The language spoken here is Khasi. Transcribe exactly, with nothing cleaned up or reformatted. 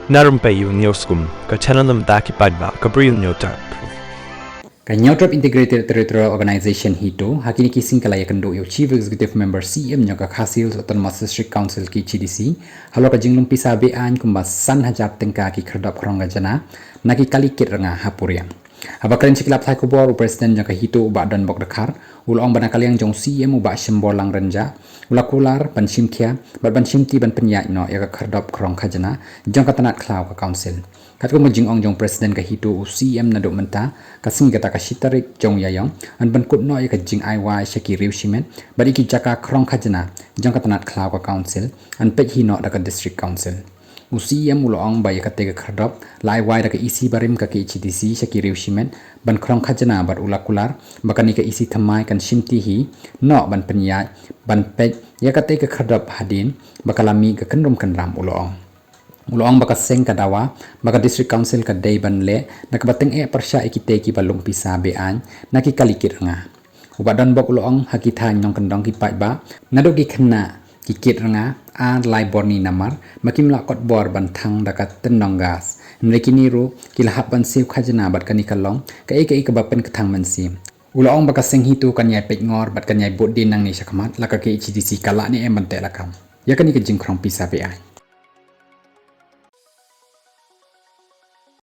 Na rympei ïa u Hynñiewskum, ka channel na bynta ki paidbah ka Bri Hynñiewtrep. Ka Hynñiewtrep Integrated Territorial Organization HITO, ha kine ki sngi ka la ïakynduh ïa u Chief Executive Member, C E M jong ka Khasi Hills Autonomous District Council, K H A D C, halor ka jinglum pisa be-aiñ kumba san hajar tyngka ki khyrdop khrong khajna na ki kali kit rnga ha Puriang. Haba kren sha ki lad pathai khubor, u President jong ka HITO, u Bah Donbok Dkhar, u la ong ba na ka liang jong u C E M, u Bah Shemborlang Rynjah, u la kular ban shim khia bad ban shimti ban pynïaid noh ïa ka khyrdop khrong khajna jong ka tnat khlaw ka Council. Katkum ka jingong jong u President ka HITO, u C E M, naduh mynta ka sngi, kata ka shi tarik jong u Ïaïong, yn pynkut noh ïa ka jingai wai sha ki riew shimet bad ïa ki jaka khrong khajna jong ka tnat khlaw ka Council, yn peit hi noh da ka District Council. U C E M u la ong ba ïa katei ka khyrdop la ai wai da ka E C barim ka K H A D C sha ki riew shimet ban khrong khajna, bad u la kular ba kane ka E C thymmai kan shimti hi noh ban pynïaid ban peit ïa katei ka khyrdop hadien ba ka la mih ka kynrum kynram, u la ong. U la ong ba ka seng ka dawa ba ka District Council ka dei ban leh na kaba tyngeh pyrshah ïa kitei kiba lum pisa be-aiñ na ki kali kit rnga. U Bah Donbok u la ong ha ki thaiñ nongkyndong ki paidbah naduh ki khynnah ki kit rnga ar lai bor ni namar ba kim lah kot bor ban thang da ka tyndong gas. Hynrei kine ruh ki la hap ban siew khajna bad kane ka long kaei kaei kaba pynkthang mynsiem. U la ong ba ka seng HITO kan ïai peit ngor bad kan ïai bud dien nangne shakhmat lada ka K H A D C ka lah ne em ban tehlakam ïa kane ka jingkhrong pisa be-aiñ.